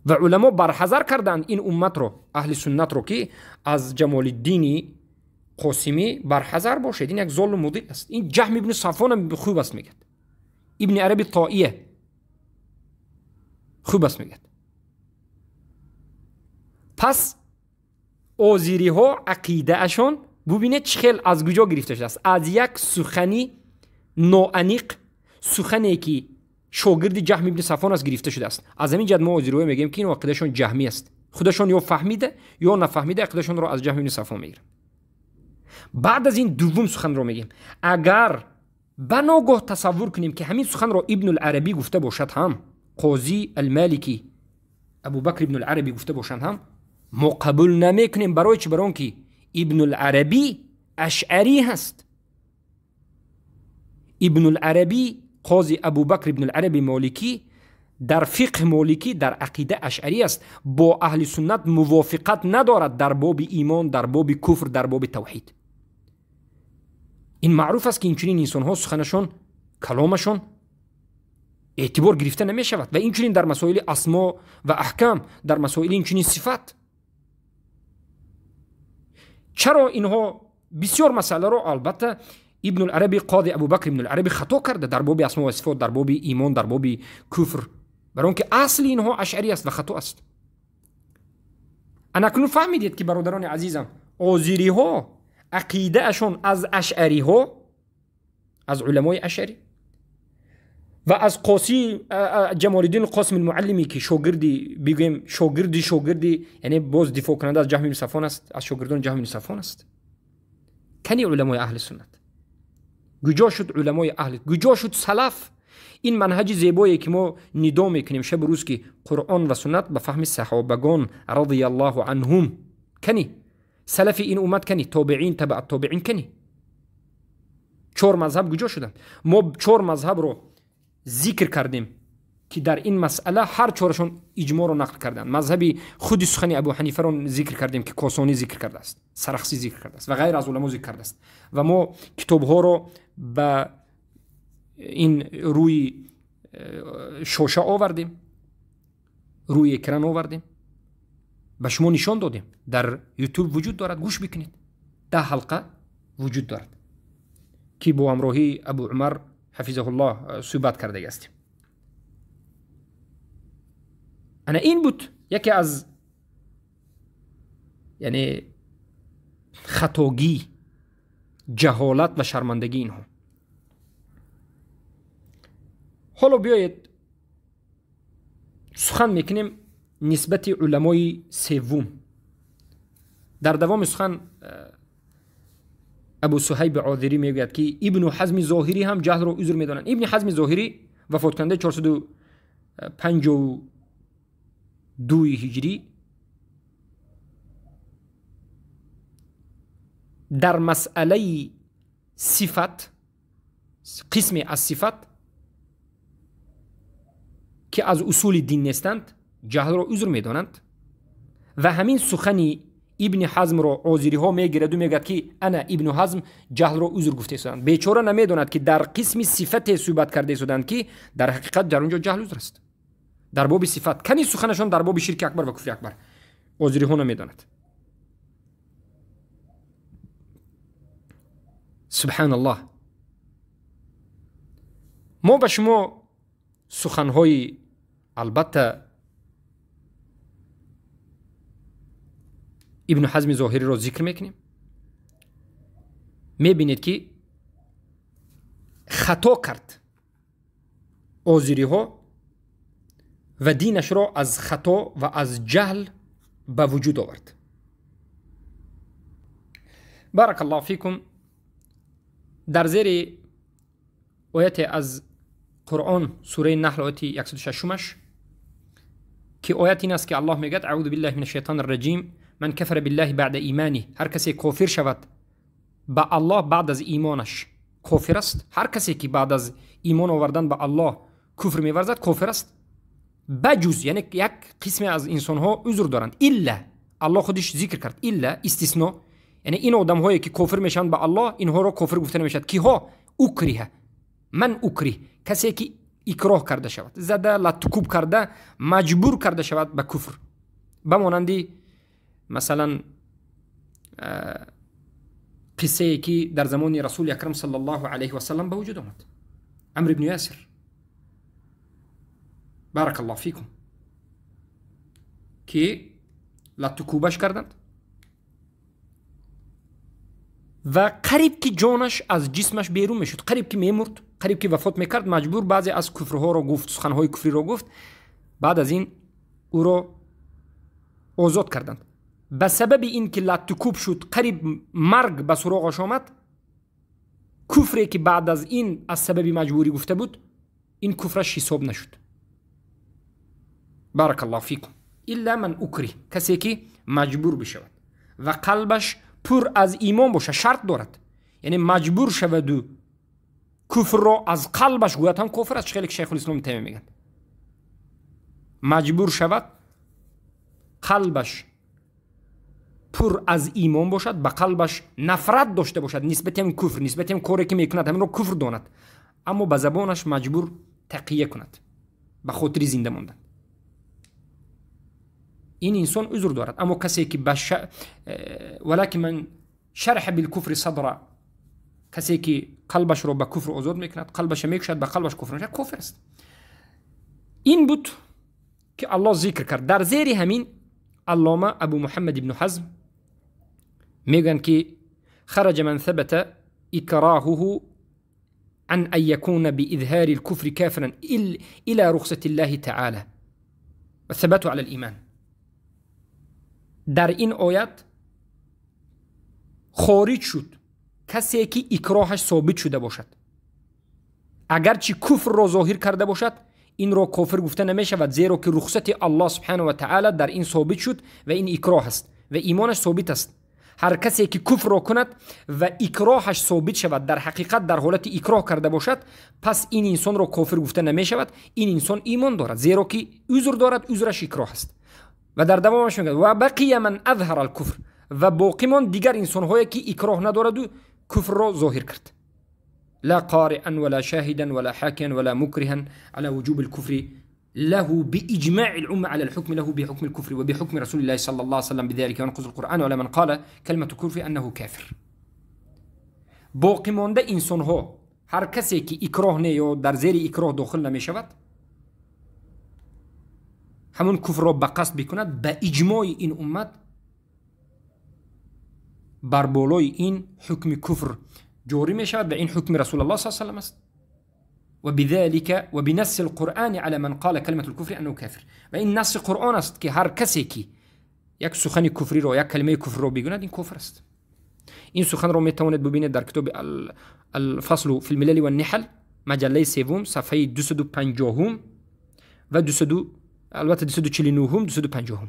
Ва уламо барҳазар карданд ин умматро, аҳли суннатро, ки аз Ҷамолиддини Қосимӣ барҳазар бошед, ин як золлу мудил аст. Ин Ҷаҳм ибни Сафвон хуб аст мегӯяд, Ибни Араби Тоия хуб аст мегӯяд. Пас озириҳо ақидаашон бубинед чӣ хел аз куҷо гирифта шудааст. Аз як сухани ноаниқ, сухане ки шогирди Ҷаҳм ибни Сафвон аст гирифта шудааст. Аз ҳамин ҷиҳат мо озириҳо мегӯем, ки ин ақидашон ҷаҳмӣ аст. Худашон ё фаҳмида ё нафаҳмида ақидашонро аз Ҷаҳм ибни Сафвон мегиранд. Баъд аз ин дуввум суханро мегӯем. Агар ба ногоҳ тасаввур кунем, ки ҳамин суханро Ибнуларабӣ гуфта бошад ҳам, Қозӣ Алмаликӣ Абубакр Ибнуларабӣ гуфта бошанд ҳам, мо қабул намекунем. Барои чӣ? Барои он ки Ибнуларабӣ ашъарӣ ҳаст. Ибнуларабӣ, қози Абубакр Ибнуларабӣ моликӣ, дар фиқҳ моликӣ, дар ақида ашъарӣ аст. Бо аҳли суннат мувофиқат надорад дар боби имон, дар боби куфр, дар боби тавҳид. Ин маъруф аст, ки инчунин инсонҳо суханашон, каломашон эътибор гирифта намешавад. Ва инчунин дар масоили асмо ва аҳкам, дар масоили инчунин сифат. Чаро инҳо бисёр масъаларо албатта Ибнуларабӣ, қоди Абубакр Ибнуларабӣ хато карда дар боби асмо ва сифот, дар боби имон, дар боби куфр, барои он ки асли инҳо ашъарӣ аст ва хато аст. Анакнун фаҳмидед, ки бародарони азизам, озириҳо ақидаашон аз ашъариҳо, аз уламои ашъарӣ ва аз Қоси Ҷамолиддин Қосим Алмуаллимӣ, ки шогирди, бигӯем, шогирди шогирди, яъне боз дифоъкунанда аз Ҷаҳм ибни Сафвон аст, аз шогирдони Ҷаҳм ибни Сафвон аст. Кани уламои аҳли суннат? Куҷо шуд уламои аҳли? Куҷо шуд салаф? Ин манҳаҷи зебое ки мо нидо мекунем шабу рӯз, ки Қуръон ва суннат ба фаҳми саҳобагон радияллоҳу анҳум. Кани салафи ин уммат, кани тобеин, табаат тобеин, кани чор мазҳаб куҷо шуданд? Мо чор мазҳабро зикр кардем. ки дар ин масъала ҳар чорашон иҷмоъро нақл карданд. Мазҳаби худи сухани Абу Ҳанифаро зикр кардем, ки Косонӣ зикр кардааст, Сарахсӣ зикр кардааст ва ғайр аз уламо зикр кардааст. Ва мо китобҳоро ба ин рӯи шоша овардем, рӯи экран овардем, ба шумо нишон додем. Дар ютуб вуҷуд дорад, гӯш бикунед. 10 ҳалқа вуҷуд дорад ки бо ҳамроҳии Абу Умар ҳафизаҳуллоҳ суҳбат кардаги ҳастем. Ана ин буд яке аз яъне хатогӣ, ҷаҳолат ва шармандагии инҳо. Ҳоло биёед сухан мекунем нисбати уламои севум. Дар давоми сухан Абу Суҳайби Озирӣ мегӯяд, ки Ибну Ҳазми Зоҳирӣ ҳам ҷаҳлро узр медонанд. Ибни Ҳазми Зоҳирӣ вафоткунандаи 452 ҳиҷрӣ дар масъалаи сифат, қисме аз сифат ки аз усули дин нестанд, ҷаҳлро узр медонанд. Ва ҳамин сухани Ибни Ҳазмро озириҳо мегираду мегӯяд, ки ана Ибну Ҳазм ҷаҳлро узр гуфта истоданд. Бечора намедонад, ки дар қисми сифате суҳбат карда истоданд, ки дар ҳақиқат дар он ҷо ҷаҳл узр аст. Дар боби сифат кани суханашон дар боби ширки акбар ва куфри акбар озириҳо намедонад. Субҳаналлоҳ. Мо ба шумо суханҳои албатта Ибну Ҳазми Зоҳириро зикр мекунем. Мебинед, ки хато кард озириҳо ва динашро аз хато ва аз ҷаҳл ба вуҷуд овард. Баракаллоҳу фикум. Дар зери ояте аз Қуръон, сураи Наҳл, ояти 106, ки оят ин аст, ки Аллоҳ мегӯяд: аъузу биллаҳи мина шайтони раҷим, ман кафара биллаҳи баъда иманиҳ. Ҳар касе кофир шавад ба Аллоҳ баъд аз имонаш, кофир аст. Ҳар касе ки баъд аз имон овардан ба Аллоҳ куфр меварзад, кофир аст. Баҷуз, яъне як қисме аз инсонҳо узр доранд. Илла, Аллоҳ худиш зикр кард, илла истисно, яъне ин одамҳое ки кофир мешаванд ба Аллоҳ, инҳоро кофир гуфта намешавад. Киҳо? Укриҳа, ман укриҳ, касе ки икроҳ карда шавад, зада, латтукуб карда, маҷбур карда шавад ба куфр. Ба монанди масалан қиссае ки дар замони Расули Акрам саллаллоҳу алайҳи васаллам ба вуҷуд омад, Амр ибну Ясир. Баракаллоҳу фикум, ки латтукубаш карданд ва қариб ки ҷонаш аз ҷисмаш берун мешуд, қариб ки мемурд, қариб ки вафот мекард, маҷбур баъзе аз куфрҳоро гуфт, суханҳои куфриро гуфт. Баъд аз ин ӯро озод карданд. Ба сабаби ин ки латтукуб шуд, қариб марг ба суроғаш омад, куфре ки баъд аз ин аз сабаби маҷбурӣ гуфта буд, ин куфраш ҳисоб нашуд. Баракаллоҳу фикум. Илла ман укриҳ, касе ки маҷбур бишавад ва қалбаш пур аз имон бошад, шарт дорад, яъне маҷбур шаваду куфрро аз қалбаш гӯяд ҳам кофир аст, хеле ки Шайхулислом Таймия мегӯяд. Маҷбур шавад, қалбаш пур аз имон бошад, ба қалбаш нафрат дошта бошад нисбати ҳамин куфр, нисбати ҳамин коре ки мекунад, ҳаминро куфр донад, аммо ба забонаш маҷбур тақия кунад ба хотири зинда мондан. Ин инсон узр дорад. Аммо касе ки валакин ман шарҳа билкуфри садра, касе ки қалбашро ба куфр озод мекунад, қалбаша мекушад, ба қалбаш куфр мешавад, кофир аст. Ин буд ки Аллоҳ зикр кард. Дар зери ҳамин аллома Абу Муҳаммад ибну Ҳазм мегӯянд, ки хараҷа ман сабата икраҳуҳу عن أن يكون بإظهار الكفر كافرا إلى رخصة الله تعالى والثبات على الإيمان. در این آیت خارج شد کسی که اکراهش ثابت شده باشد، اگرچه کفر را ظاهر کرده باشد، این را کافر گفته نمی شود، زیرا که رخصت الله سبحانه و تعالی در این ثابت شد و این اکراه است و ایمانش ثابت است. Ҳар касе ки куфрро кунад ва икроҳаш собит шавад, дар ҳақиқат дар ҳолати икроҳ карда бошад, пас ин инсонро кофир гуфта намешавад. Ин инсон имон дорад, зеро ки узр дорад, узраш икроҳ аст. Ва дар давомаш мегӯяд: ва бақия ман азҳара алкуфр, ва боқӣ монд дигар инсонҳое ки икроҳ надораду куфрро зоҳир кард. لا قارئا ولا شاهدا ولا حاكيا ولا مكرها على وجوب الكفر له بإجماع الأمة على الحكم له بحكم الكفر وبحكم رسول الله صلى الله عليه وسلم بذلك ينقض القرآن وعلى من قال كلمة الكفر أنه كافر. باقی مانده انسان ها، هر کسی که اکراه نه یا در زیر اکراه داخل نمی شود، همون کفر را به قصد بکند، به اجماع این امت بر بالای این حکم کفر جاری می شود و این حکم رسول الله صلی الله علیه و سلم است. وبذلك وبنص القرآن على من قال كلمة الكفر أنه كافر. و این نص قرآن است که هر کسی که یک سخن کفری را، یک کلمه کفر را بگوید، این کفر است. این سخن را می توانید ببینید در کتاب الفصل في الملل والنحل، مجله سوم، صفحه 250 و 200، البته 249، 250.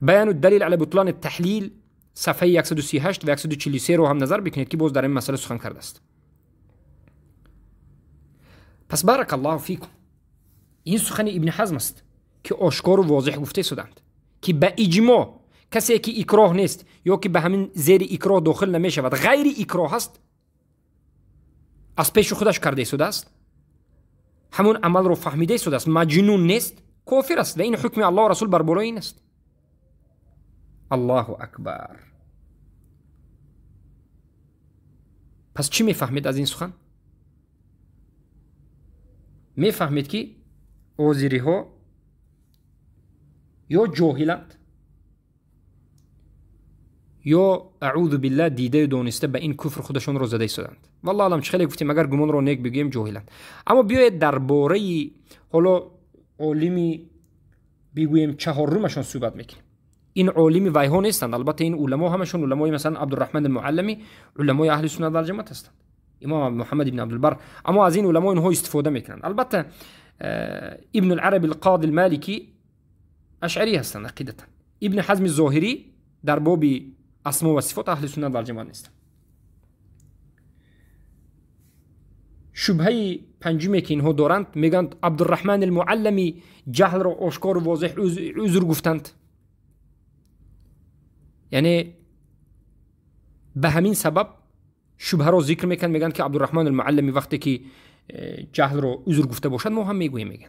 بیان الدلیل على بطلان التحلیل، صفحه 138 و 143 رو هم نظر بکنید که باز در این مسئله سخن کرده است. پس بارک الله فیکم، این سخن ابن حزم است که آشکار و واضح گفته شدند که به اجماع کسی که اکراه نیست یا که به همین زیر اکراه داخل نمی شود، غیر اکراه است، از پیش خودش کرده شده است، همون عمل رو فهمیده شده است، مجنون نیست، کافر است و این حکم الله و رسول بر بالای این است. الله اکبر. پس چی میفهمید از این سخن؟ میفهمید که آذری ها یا جاهلند یا اعوذ بالله دیده دانسته به این کفر خودشان را زده ایستادند. والله اعلم، خیلی گفتیم اگر گمان را نیک بگوییم جاهلند. اما بیاید درباره حالا عالمی بگوییم چهارمشان صحبت میکنیم. این عالمی ویها نیستند، البته این علما همشون علمای مثلا عبدالرحمن المعلمی علمای اهل سنت و جماعت هستند، امام محمد بن عبدالبر، اما از این علما اینها استفاده میکنند. البته ابن العربی القاضی المالکی اشعری هستند عقیدتا، ابن حزم الظاهری در باب اسما و صفات اهل سنت و جماعت نیستند. شبهه پنجمی که اینها دارند، میگند عبدالرحمن المعلمی جهل را آشکار و واضح عذر گفتند، یعنی به همین سبب شبهه را ذکر میکنند، میگن که عبدالرحمن المعلمی وقتی که جهل را عذر گفته باشد ما هم میگوییم. میگن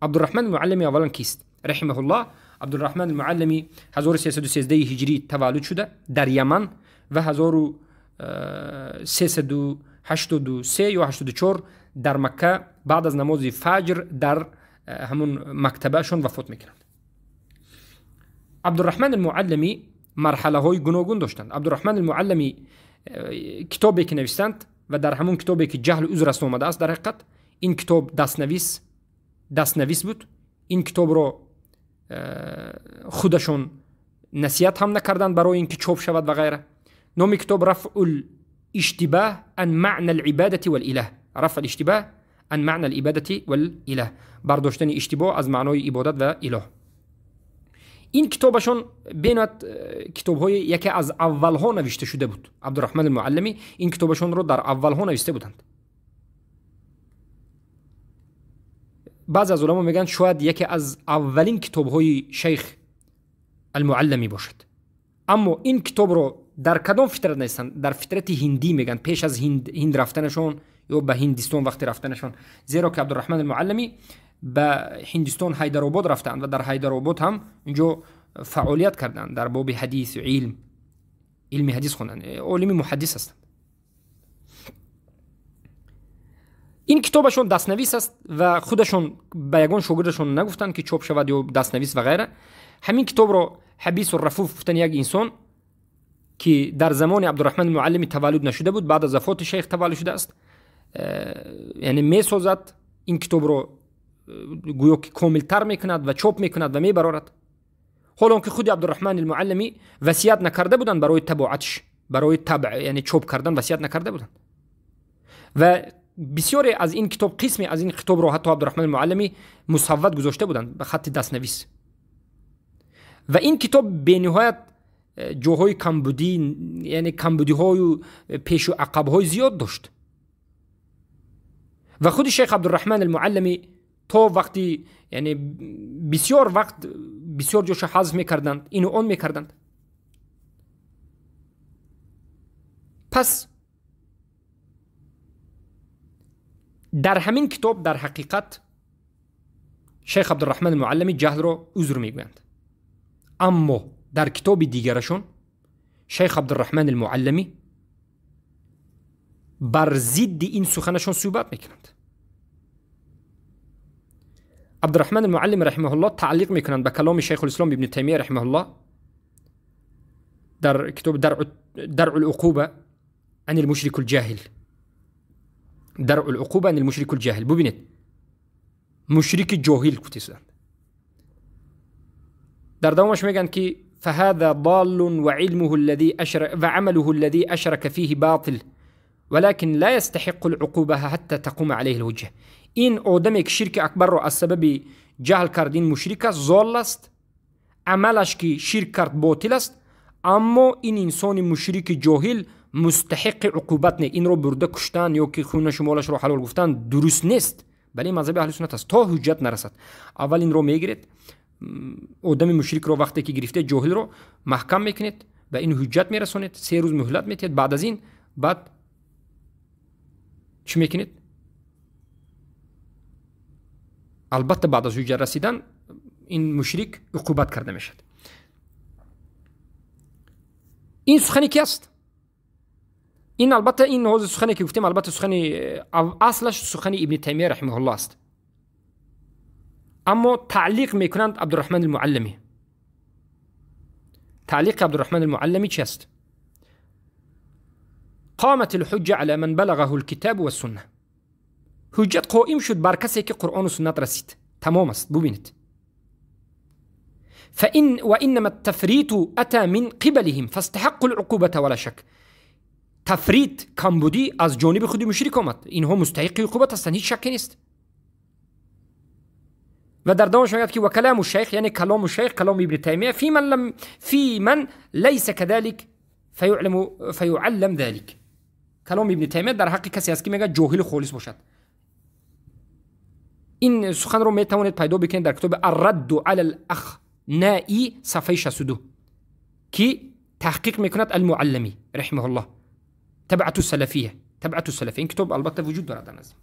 عبدالرحمن المعلمی اولا کیست؟ رحمه الله. عبدالرحمن المعلمی 1313 هجری تولد شده در یمن و 1383 یا 84 در مکه بعد از نماز فجر در همون مکتبهشون وفات میکنند. عبدالرحمن المعلمی مرحله های گوناگون داشتند. عبدالرحمن المعلمی کتابی که نوشتند و در همون کتابی که جهل عذر است آمده است، در حقیقت این کتاب دستنویس بود. این کتاب را خودشون نصیحت هم نکردند برای اینکه چاپ شود و غیره. نام کتاب رفع الاشتباه عن معنى العبادة والإله، رفع الاشتباه عن معنى العبادة والإله، برداشتن اشتباه از معنای عبادت و اله. این کتابشون بینات کتاب‌های یکی از اولها نوشته شده بود. عبدالرحمن المعلمی این کتابشون رو در اولها نوشته بودند. بعض از علما میگن شاید یکی از اولین کتاب‌های شیخ المعلمی باشد. اما این کتاب رو در کدام فطرت نوشتند؟ در فطرت هندی میگن، پیش از هند رفتنشون یا به هندستان وقتی رفتنشون، زیرا که عبدالرحمن المعلمی به هندستان حیدرآباد رفتند و در حیدرآباد هم اینجا فعالیت کردند در باب حدیث و علم حدیث خوندن، عالم محدث هستند. این کتابشون دستنویس است و خودشون به یگان شاگردشون نگفتند که چاپ شود یا دستنویس و غیره. همین کتاب را حبیس الرفوف گفتن یک انسان که در زمان عبدالرحمن المعلمی تولد نشده بود، بعد از وفات شیخ تولد شده است، یعنی میسازد این کتاب را، گویا که کاملتر میکند و چاپ میکند و میبرارد. حالا که خود عبدالرحمن المعلمی وصیت نکرده بودند برای تبعتش، برای تبع یعنی چاپ کردن وصیت نکرده بودند و بسیاری از این کتاب، قسمی از این کتاب را حتی عبدالرحمن المعلمی مصوت گذاشته بودند به خط دستنویس. و این کتاب به نهایت ҷоҳои камбудӣ, яъне камбудиҳою пешу ақабҳои зиёд дошт. Ва худи шейх Абдурраҳман Алмуаллами то вақти, яъне бисёр вақт бисёр ҷоша ҳазф мекарданд, ину он мекарданд. Пас дар ҳамин китоб дар ҳақиқат шейх Абдурраҳман Муаллами ҷаҳлро узр мегӯянд. Аммо дар китоби дигарашон шейх Абдурраҳман Муаллами бар зидди ин суханашон суҳбат мекунанд. Абдурраҳман Муаллим раҳимаҳуллоҳ таълиқ мекунанд ба каломи шайхулислом ибни Таймия раҳимаҳуллоҳ дар китоби даръу луқуба ан лмушрику лҷаҳил. Даръу луқуба ан лмушрику лҷаҳил. Бубинед, мушрики ҷоҳил гуфтесуданд. Дар давомаш мегӯянд ки فهذا ضال وعلمه الذي أشرك وعمله الذي أشرك فيه باطل ولكن لا يستحق العقوبة حتى تقوم عليه الحجة. این آدمی که شرک اکبر را از سبب جهل کرد این مشرک است، ضال است، عملش که شرک کرد باطل است، اما این انسان مشرک جاهل مستحق عقوبت نه. این رو برده کشتن یا که خون شمالش رو حلال گفتن درست نیست، بله مذهب اهل سنت است تا حجت نرسد. اول این رو میگیرید، آدم مشرک رو وقتی که گرفته جاهل رو محکم میکنید و این حجت میرسونید، 3 روز مهلت میتید، بعد از این بعد چی میکنید؟ البته بعد از حجت رسیدن این مشرک عقوبت کرده میشد. این سخنی کی است؟ این البته این حوزه سخنی که گفتیم البته سخنی اصلش سخنی ابن تیمیه رحمه الله است، اما تعلیق میکنند عبدالرحمن المعلمی. تعلیق عبدالرحمن المعلمی چی است؟ قامت الحجة على من بلغه الكتاب والسنة. حجت قائم شد بر کسی که قرآن و سنت رسید، تمام است. ببینید فإن وإنما التفريط أتى من قبلهم فاستحقوا العقوبة ولا شك. تفریط کمبودی از جانب خود مشرک آمد، اینها مستحق عقوبت هستند، هیچ شکی نیست. و در دوامش میگه که و کلام الشیخ، یعنی کلام الشیخ کلام ابن تیمیه، فی من لم فی من لیس كذلك فیعلم ذلك. کلام ابن تیمیه در حق کسی است که میگه جاهل خالص باشد. این سخن رو میتوانید پیدا بکنید در کتاب الرد علی الاخنائی صفحه 62 که تحقیق میکند المعلمی رحمه الله، تبعت السلفیه. تبعت السلفیه این کتاب البته وجود دارد در نظر.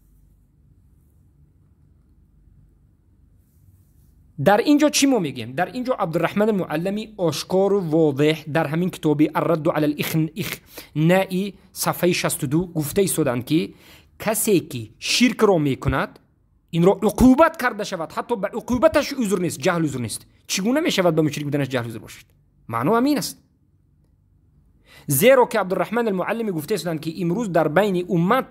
در اینجا چی ما میگیم؟ در اینجا عبدالرحمن معلمی آشکار و واضح در همین کتاب الرد علی الاخنائی صفحه 62 گفته ایستادند که کسی که شرک را میکند این را عقوبت کرده شود، حتی به عقوبتش عذر نیست، جهل عذر نیست. چگونه میشود به مشرک بودنش جهل عذر باشد؟ معنا همین است. زیرا که عبدالرحمن المعلمی گفته ایستادند که امروز در بین امت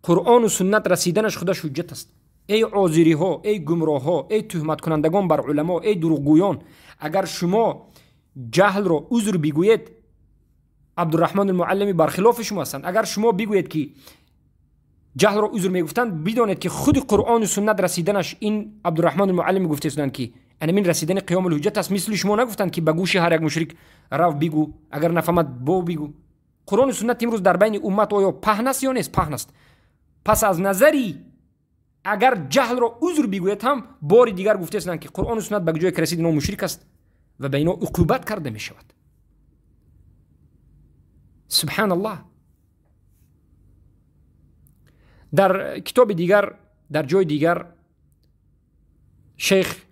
قرآن و سنت رسیدنش خودش حجت است. ای عازری ها، ای گمراه ها، ای تهمت کنندگان بر علما، ای دروغگویان، اگر شما جهل را عذر بگویید عبدالرحمن المعلمی برخلاف شما هستند. اگر شما بگویید که جهل را عذر میگفتند، بدانید که خود قرآن و سنت رسیدنش این عبدالرحمن المعلمی گفته هستند که این رسیدن قیام الحجت است. مثل شما نگفتند که به گوش هر یک مشرک رو بگو، اگر نفهمد با بگو. قرآن و سنت امروز در بین امت آیا پهن است یا نیست؟ پهن است. پس از نظری اگر جهل را عذر بگوید هم بار دیگر گفته هستند که قرآن و سنت به جای که رسید اینا مشرک است و به اینا عقوبت کرده می شود. سبحان الله. در کتاب دیگر در جای دیگر شیخ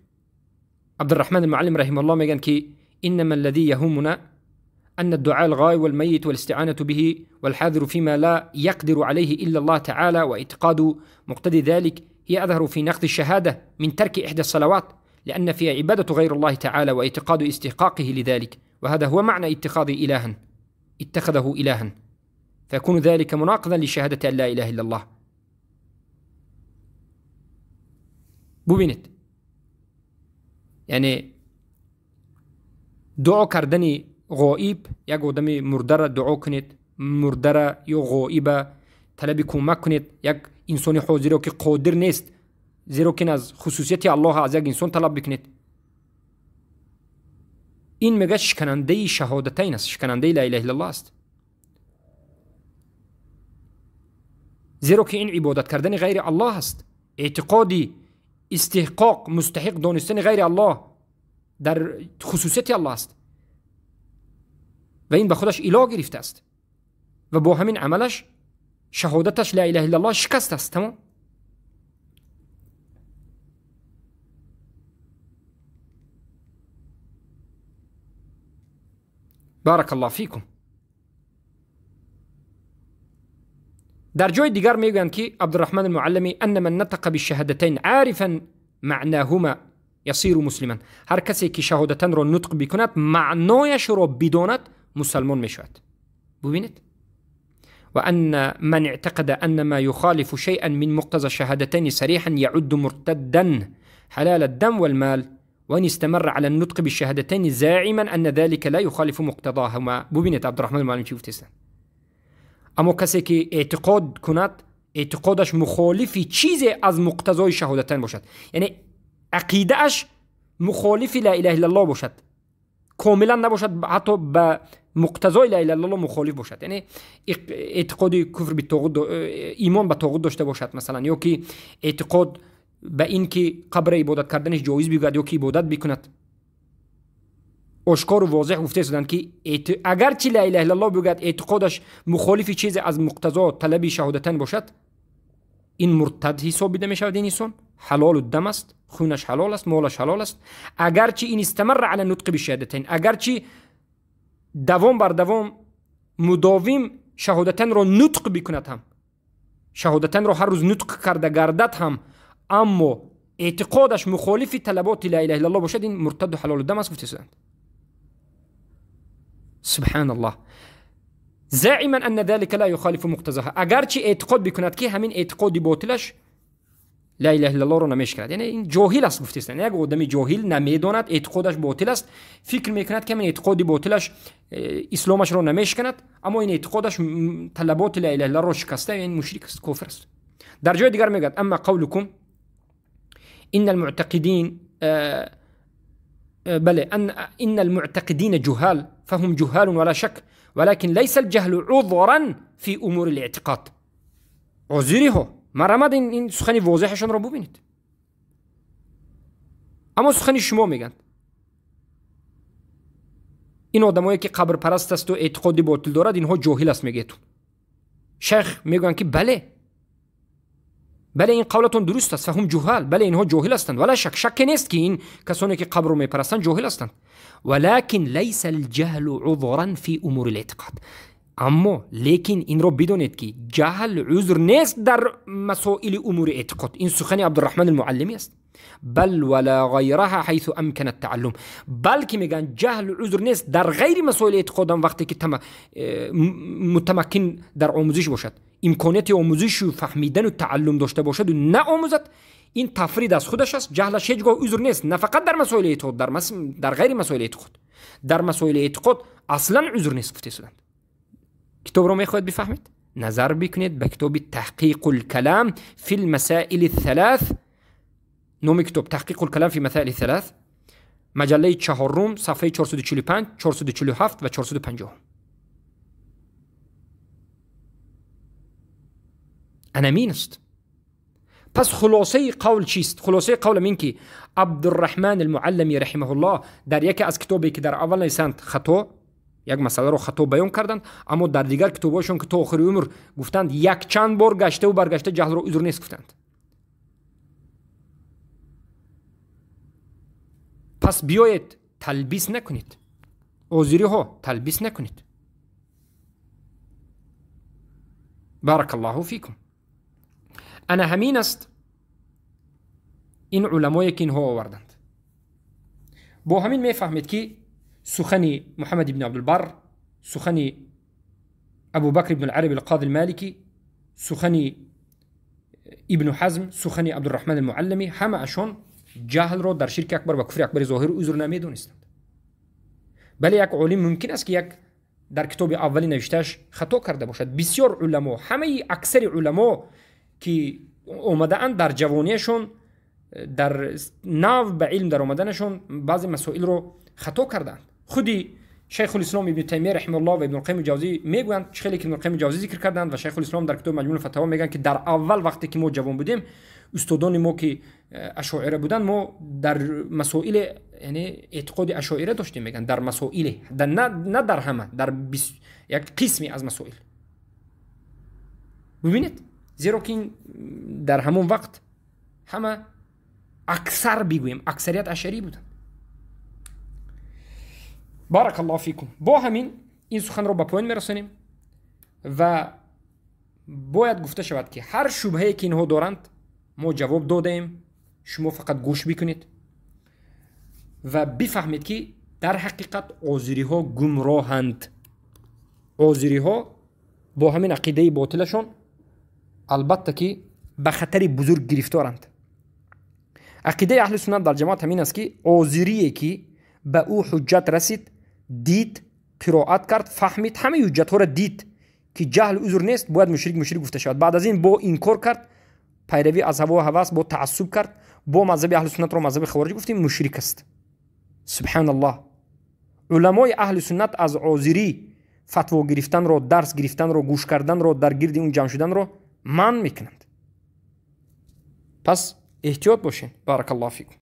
عبدالرحمن المعلم رحمه الله میگن که انما الذي يهمنا أن الدعاء الغاي والميت والاستعانة به والحاذر فيما لا يقدر عليه إلا الله تعالى واعتقاد مقتضي ذلك هي أظهر في نقض الشهادة من ترك إحدى الصلوات، لأن فيها عبادة غير الله تعالى واعتقاد استحقاقه لذلك، وهذا هو معنى اتخاذ إلها، اتخذه إلها، فيكون ذلك مناقضا لشهادة أن لا إله إلا الله. ببینید، یعنی دعا کردن غائب، یک آدم مرده را دعا کنید، مرده را یا غائب طلب کمک کنید، یک انسان حاضر را که قادر نیست، زیرا که از خصوصیت الله از یک انسان طلب بکنید. Ин мегӯяд шиканандаи шаҳодатайн аст, шиканандаи ла илаҳа иллаллоҳ аст. Зеро ки ин ибодат кардани ғайри Аллоҳ аст. Эътиқоди истиҳқоқ, мустаҳиқ донистани ғайри Аллоҳ дар хусусияти Аллоҳ аст ва ин ба худаш илоҳ гирифтааст ва бо ҳамин амалаш шаҳодаташ ла илаҳа иллаллоҳ шикаст аст. Тамом. بارك الله فيكم. در جای دیگر میگویند که عبدالرحمن المعلمی ان من نطق بالشهادتين عارفا معناهما يصير مسلما. هر کسی که شهادتین را نطق بکند معنایش را بداند مسلمان میشود. ببینید. وأن من اعتقد أن ما يخالف شيئا من مقتضى الشهادتين صريحا يعد مرتدا حلال الدم والمال وإن استمر على النطق بالشهادتين زاعما أن ذلك لا يخالف مقتضاهما. ببینید عبدالرحمن المعلم چی گفته. اما کسی که اعتقاد کند اعتقادش مخالف چیزی از مقتضای شهادتین باشد، یعنی عقیده‌اش مخالف لا اله الا الله باشد، کاملا نباشد، حتی به مقتضای لا اله الا الله مخالف باشد، یعنی اعتقاد کفر به طاغوت، ایمان به طاغوت داشته باشد مثلا، یا که اعتقاد به این که قبر عبادت کردنش جایز بگوید یا که عبادت بکند. آشکار و واضح گفته شدند که اگرچه لا اله الا الله بگوید اعتقادش مخالف چیزی از مقتضا طلب شهادتین باشد، این مرتد حساب می شود. این انسان حلال الدم است، خونش حلال است، مالش حلال است، اگرچه این استمر علی نطق بالشهادتین، اگرچه دوام بر دوام مداوم شهادتین را نطق بکند، هم شهادتین را هر روز نطق کرده گردد هم، اما اعتقادش مخالف طلبات لا اله الا الله باشد، این مرتد و حلال الدم است گفته شدند. سبحان الله. زاعما ان ذلك لا يخالف مقتضاها، اگرچه اعتقاد بکند که همین اعتقاد باطلش لا اله الا الله رو نمیشکند، یعنی این جاهل است گفته شدند. یک آدم جاهل نمیداند اعتقادش باطل است، فکر میکند که همین اعتقاد باطلش اسلامش رو نمیشکند، اما این اعتقادش طلبات لا اله الا الله رو شکسته، یعنی مشرک است، کافر است. در جای دیگر میگوید اما قولكم ان المعتقدين بله ان المعتقدين جهال فهم جهال ولا شك، ولكن ليس الجهل عذرا في امور الاعتقاد. عذره مرامد این سخنی واضحشان را ببینید. اما سخنی شما میگن این آدمایی که قبر پرست است و اعتقاد باطل دارد اینها جاهل است میگه. شیخ میگن که بله بله این قولتون درست است، فهم جهال، بله اینها جاهل هستند، ولا شک، شک نیست که این کسانی که قبر رو میپرستند جاهل هستند، ولكن ليس الجهل عذرا في امور الاعتقاد. اما لیکن این رو بدونید که جهل عذر نیست در مسائل امور اعتقاد. این سخن عبدالرحمن المعلمی است. بل ولا غیرها حيث امکن التعلم، بلکه میگن جهل عذر نیست در غیر مسائل اعتقاد هم وقتی که متمکن در آموزش باشد، امکانیت آموزش و فهمیدن و تعلم داشته باشد و نه آموزد، این تفرید از خودش است. جهلش هیچگاه عذر نیست، نه فقط در مسائل اعتقاد، در غیر مسائل اعتقاد، در مسائل اعتقاد اصلا عذر نیست گفته شدند. کتاب رو میخواهید بفهمید؟ نظر بکنید به کتاب تحقیق الکلام فی المسائل الثلاث، نام کتاب تحقیق الکلام فی مسائل الثلاث، مجله چهارم، صفحه 445، 447 و 450. انمین است. پس خلاصه قول چیست؟ خلاصه قول این که عبدالرحمن المعلمی رحمه الله در یکی از کتابی که در اول نویسند خطا، یک مسئله رو خطا بیان کردند، اما در دیگر کتاباشون که تا آخر عمر گفتند یک چند بار گشته و برگشته جهل رو عذر نیست گفتند. پس بیایید تلبیس نکنید، عذری ها تلبیس نکنید. بارک الله فیکم. انا همین است این علمایی که اینها آوردند. با همین میفهمید که سخنی محمد بن عبدالبر، سخنی ابو بکر بن العربی القاضی المالکی، سخنی ابن حزم، سخنی عبدالرحمن المعلمی، همه اشون جهل را در شرک اکبر و کفر اکبر ظاهر عذر نمیدونستند. بله یک عالم ممکن است که یک در کتاب اولی نوشتهش خطا کرده باشد. بسیار علما، همه اکثر علما که اومده اند در جوانیشون، در نو به علم در آمدنشون بعضی مسائل رو خطا کردند. Худи Шайхулислом Ибни Таймия раҳимаҳуллоҳ ва Ибни Қайим Ҷавзӣ мегӯянд, хеле ки Ибни Қайим Ҷавзӣ зикр карданд ва Шайхулислом дар китоби Маҷмӯъ фатаво мегӯянд, ки дар аввал вақте ки мо ҷавон будем, устодони мо ки ашоира буданд, мо дар масоил, яъне эътиқоди ашоира доштем, мегӯянд, дар масоиле, на дар ҳама, дар як қисме аз масоил. Бубинед, зеро ки дар ҳамон вақт ҳама аксар бигӯем, аксарият ашарӣ буданд. Барак Аллоҳ фикум. Бо ҳамин ин суханро ба поён мерасонем ва бояд гуфта шавад, ки ҳар шубҳае ки инҳо доранд, мо ҷавоб додаем. Шумо фақат гӯш бикунед ва бифаҳмед, ки дар ҳақиқат озириҳо гумроҳанд. Озириҳо бо ҳамин ақидаи ботилашон албатта ки ба хатари бузург гирифторанд. Ақидаи аҳли суннат дар ҷамоат ҳамин аст, ки озирие ки ба ӯ ҳуҷҷат расид, дид, қироат кард, фаҳмид, ҳамаи ҳуҷҷатҳоро дид, ки ҷаҳл узр нест, бояд мушрик гуфта шавад. Баъд аз ин бо инкор кард, пайравӣ аз ҳаво ҳавас, бо таассуб кард, бо мазҳаби аҳли суннатро мазҳаби хавориҷ гуфтем, мушрик аст. Субҳаналлоҳ. Уламои аҳли суннат аз озирӣ фатво гирифтанро, дарс гирифтанро, гӯш карданро, дар гирди он ҷамъ шуданро манъ мекунанд. Пас эҳтиёт бошед. Баракаллоҳу фикум.